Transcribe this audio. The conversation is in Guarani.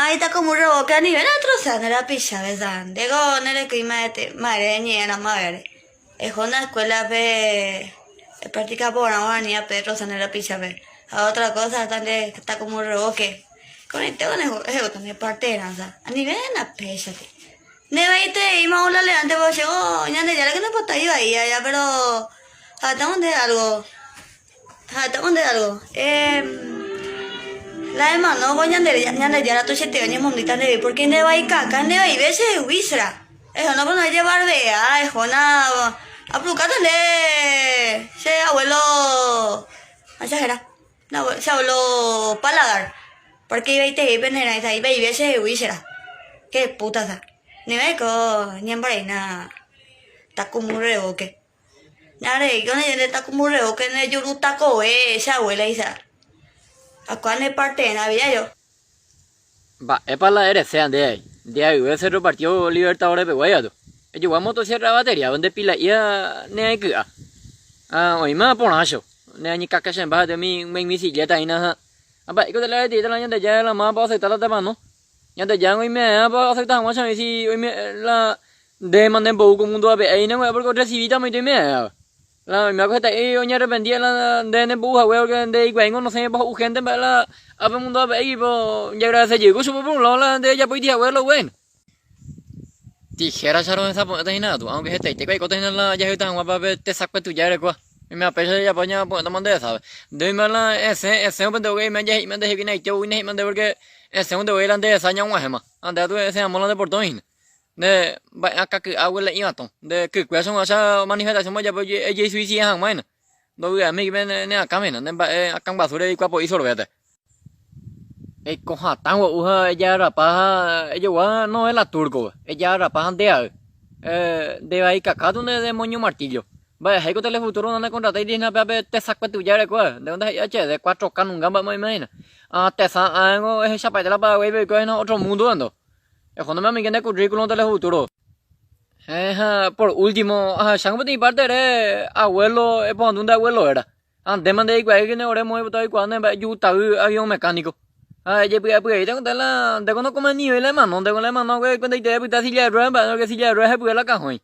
Ahí como un robot que a nivel atrozar la picha, ¿verdad? Digo, no le madre ni era madre. Es una escuela de práctica por ahora ni a perro san la picha, ve. A otra cosa también está como un robot que con el tema de también parte de a nivel la pecha. Ne veite y más la levante pues llegó, ya ne ya que no puedo ir ahí ya, pero hasta donde algo. Hasta donde algo. La hermano, voy a ñande tu chete ñemondita ndéve porque nde vaikaka nde vaive che huísra. Eso no no llevar vea, eso na aprucate nde che abuelo exagera. No, che abuelo paladar. Porque iba te penera esa iba iba che huísra. Qué puta esa. Ni ve ko ñemboreina takumurreo que. Ñare ko ne takumurreo que ne yuru takoe che abuela isa. Akua ne parte na vida yo. Mba'épa la eresea nde ai? Nde aive Cerro Partido Libertadores pegua katu. Ejogua motosierra batería nde pila'ia ne aiky'a. Ha oĩma porãcho. Ne añekakachemba ha'ete umi umi silleta hína ha ha mba'éiko la ereteíta la Ñandejára la mávapa oacepta la tepano. Ñandejára oime'ẽva oacepta hag̃ua chave si oime la ndéma nembou ko mundo ape áina porque orrecibíta oĩta oime'ẽva. La oiméva ko heta'i oñearrepentía la nde nembou hague porque nde hikuái nosẽipa ho'u gente mba'e la ápe mundo ape áigui po jaagradece jey ko chupe por un lado la nde ejapoiti hague lo bueno. Tijera cha rohesapo'ẽta hína katu, aunque hetaite ko aikóta hína la jahayta hag̃ua pe tesakue tuja rekua. Oime apéicha jajapo ñapo'ẽtama nde sabe. Nde oime la esẽ, esẽ upe nde oime jahe'íma nde hegui naite oúi nehe'íma nde porque esẽ nde voi la nde hesa ñag̃uahẽma. Ha nde katu esẽ hag̃ua la nde portón hína. Nde mba'e akãky'águi la ivatõ. Nde kykue chug̃uacha manifestación ojapo ejeisuisia hag̃ua hína. Ndovy'ami pe ne akãme hína, ne mba'e akã guasúre eikuapo'i sorbete. Eiko hatã gua'u ha ejagarrapa ha ejogua novela turco-pe. Ejagarrapa ha ndeay. Ndevai kakatu nde demonio martillo. Mba'eháiko Telefuturo nanekontratáiti hína péape tesakue tuja rekue. Ndéko ndahe'íva che de 4K nunga mba'e oime hína. Ha tesã ág̃o ehechapaite la Paraguáipe oiko hína otro mundo-pe ndo. Ehóname umi nde currículum Telefuturo. Héẽ ha por último ahecháko peteĩ parte ere abuelo eporandu nde abuelo réra. Ha ndéma ndereikuaáigui ne ore moĩpota oikuaa ne mba'e jurutavy avión mecánico. Ha ejepy'apy'aíta ko nde la ndéko nokomenivéi la emano, ndéko la emano hague kuentaite epyta silla de rueda mba'e, porque silla de rueda hepyve la kahõi.